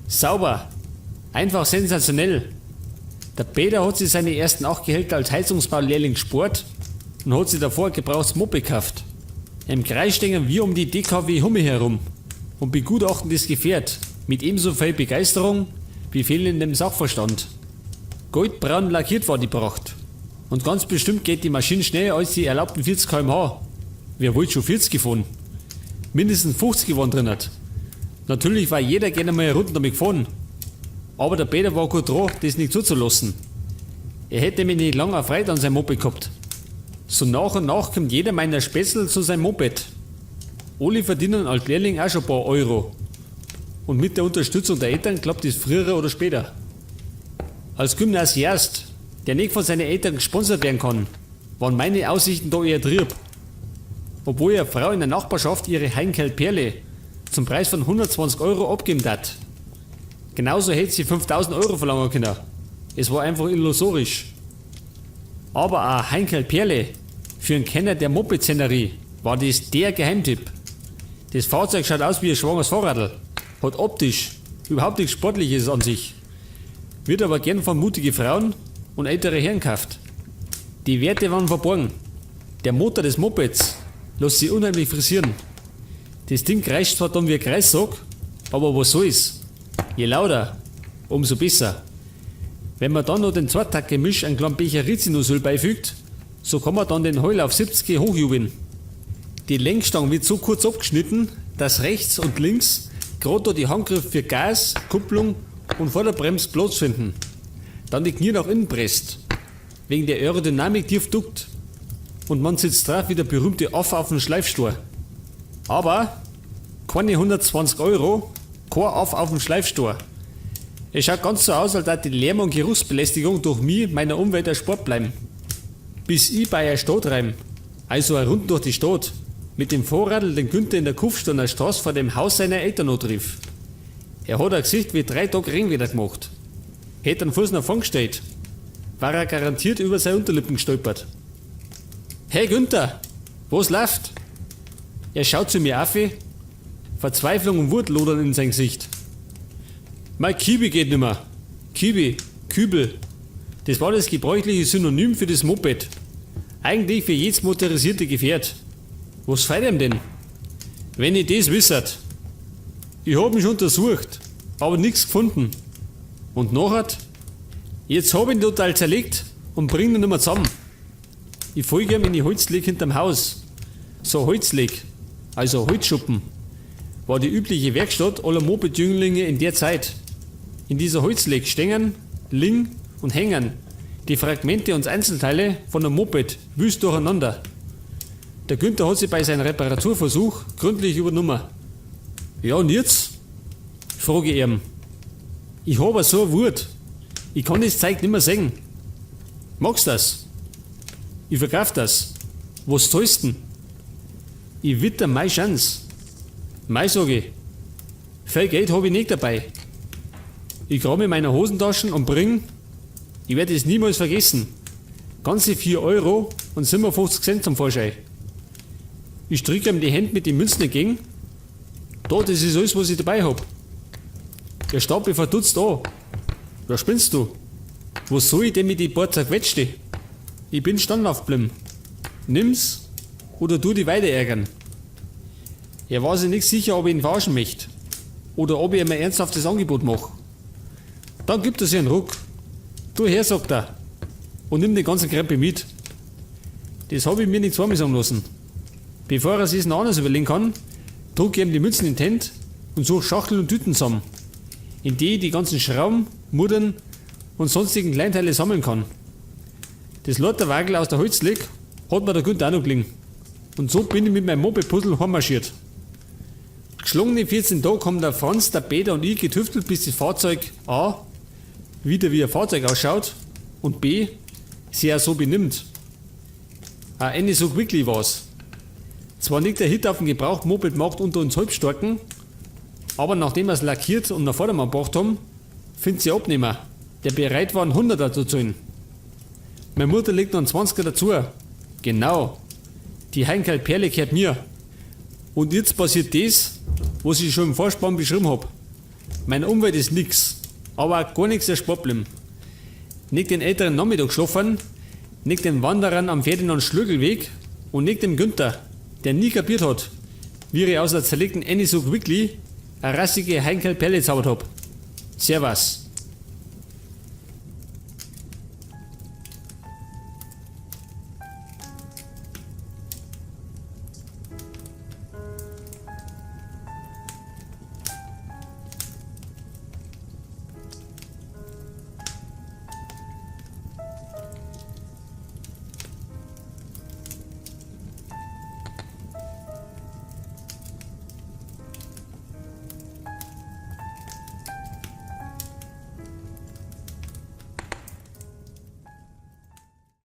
Sauber. Einfach sensationell. Der Peter hat sich seine ersten 8 Gehälter als Heizungsbaulehrling gespart und hat sich davor ein gebrauchtes Moped gekauft. Im Kreis stehen wir um die DKW Humme herum und begutachten das Gefährt mit ebenso viel Begeisterung wie fehlendem Sachverstand. Goldbraun lackiert war die Pracht. Und ganz bestimmt geht die Maschine schneller als die erlaubten 40 km/h. Wer wollte schon 40 fahren? Mindestens 50 waren drin. Natürlich war jeder gerne mal eine Runde damit gefahren. Aber der Peter war gut dran, das nicht zuzulassen. Er hätte nämlich nicht lange Freude an seinem Moped gehabt. So nach und nach kommt jeder meiner Spätzl zu seinem Moped. Alle verdienen als Lehrling auch schon ein paar Euro. Und mit der Unterstützung der Eltern klappt es früher oder später. Als Gymnasiast, der nicht von seinen Eltern gesponsert werden kann, waren meine Aussichten da eher trüb. Obwohl eine Frau in der Nachbarschaft ihre Heinkel Perle zum Preis von 120 Euro abgeben hat. Genauso hätte sie 5000 Euro verlangen können. Es war einfach illusorisch. Aber auch Heinkel Perle, für einen Kenner der Moped-Szenerie, war das der Geheimtipp. Das Fahrzeug schaut aus wie ein schwangeres Fahrradl, hat optisch überhaupt nichts Sportliches an sich, wird aber gern von mutigen Frauen und ältere Herren gekauft. Die Werte waren verborgen. Der Motor des Mopeds lässt sich unheimlich frisieren. Das Ding kreischt zwar dann wie ein Kreissack, aber was soll's? Je lauter, umso besser. Wenn man dann noch den Zweitaktgemisch einen kleinen Becher Rizinusöl beifügt, so kann man dann den Heul auf 70 hochjubeln. Die Lenkstange wird so kurz abgeschnitten, dass rechts und links gerade da die Handgriffe für Gas, Kupplung und Vorderbremse Platz finden. Dann die Knie nach innen presst. Wegen der Aerodynamik tief duckt. Und man sitzt drauf wie der berühmte Affe auf dem Schleifstor. Aber keine 120 Euro, kein Affe auf dem Schleifstor. Es schaut ganz so aus, als würde die Lärm- und Geruchsbelästigung durch mich meiner Umwelt erspart bleiben. Bis ich bei der Stadt reim, also eine Runde durch die Stadt, mit dem Fahrradl den Günther in der Kufsteiner Straße vor dem Haus seiner Eltern noch triff. Er hat ein Gesicht wie 3 Tage Regenwetter gemacht. Hätte einen Fuß nach vorn gestellt, war er garantiert über seine Unterlippen gestolpert. Hey Günther, was läuft? Er schaut zu mir auf, Verzweiflung und Wut lodern in sein Gesicht. Mein Kibi geht nimmer. Kibi, Kübel. Das war das gebräuchliche Synonym für das Moped. Eigentlich für jedes motorisierte Gefährt. Was fehlt ihm denn? Wenn ich das wissert. Ich hab mich untersucht, aber nix gefunden. Und nachher? Jetzt hab ich ihn total zerlegt und bring ihn nimmer zusammen. Ich folge ihm in die Holzleg hinterm Haus. So Holzleg, also Holzschuppen, war die übliche Werkstatt aller Moped-Jünglinge in der Zeit. In dieser Holzleg stehen, liegen und hängen die Fragmente und Einzelteile von einem Moped wüst durcheinander. Der Günther hat sich bei seinem Reparaturversuch gründlich übernommen. Ja und jetzt? Frage ich ihn. Ich hab so eine Wut. Ich kann das Zeug nimmer sehen. Magst das? Ich verkauf das. Was zahlst denn? Ich witter mei Chance. Mei, sag ich. Viel Geld hab ich nicht dabei. Ich kram in meiner Hosentaschen und bring, ich werd es niemals vergessen, ganze 4 Euro und 57 Cent zum Vorschein. Ich stricke ihm die Hände mit den Münzen entgegen. Da, das ist alles, was ich dabei hab. Er starb mich verdutzt an. Ja, spinnst du? Was soll ich denn mit den paar zerquetschte? Ich bin standhaft geblieben. Nimm's oder tu dich weiter ärgern. Er war sich nicht sicher, ob ich ihn verarschen möchte oder ob ich ihm ein ernsthaftes Angebot mach. Dann gibt er sich einen Ruck. Du her, sagt er, und nimm den ganzen Krempel mit. Das hab ich mir nicht zweimal sagen lassen. Bevor er sich's noch anders überlegen kann, druck ich ihm die Münzen in die Hände und such Schachteln und Tüten zusammen, in die ich die ganzen Schrauben, Muttern und sonstigen Kleinteile sammeln kann. Das Lotterwagel aus der Holzleg hat mir der Günther auch noch gelingen. Und so bin ich mit meinem Moped-Puzzle heimmarschiert. Geschlagene 14 Tage haben der Franz, der Peter und ich getüftelt, bis das Fahrzeug A wieder wie ein Fahrzeug ausschaut und B sich auch so benimmt. Auch eine so quickly war's. Zwar nicht der Hit auf dem Gebraucht-Moped-Markt unter uns Halbstarken, aber nachdem wir's lackiert und nach Vordermann gebracht haben, findet sie Abnehmer, der bereit war, einen 100er zu zahlen. Meine Mutter legt noch einen 20er dazu. Genau. Die Heinkel Perle gehört mir. Und jetzt passiert das, was ich schon im Vorspann beschrieben hab. Meiner Umwelt is nix, aber auch gar nix erspart blieben. Nicht den älteren Nachmittagsschlafern, nicht den Wanderern am Ferdinand Schlögelweg und nicht dem Günther, der nie kapiert hat, wie ich aus der zerlegten Annie so quickly eine rassige Heinkel Perle zaubert hab. Servus.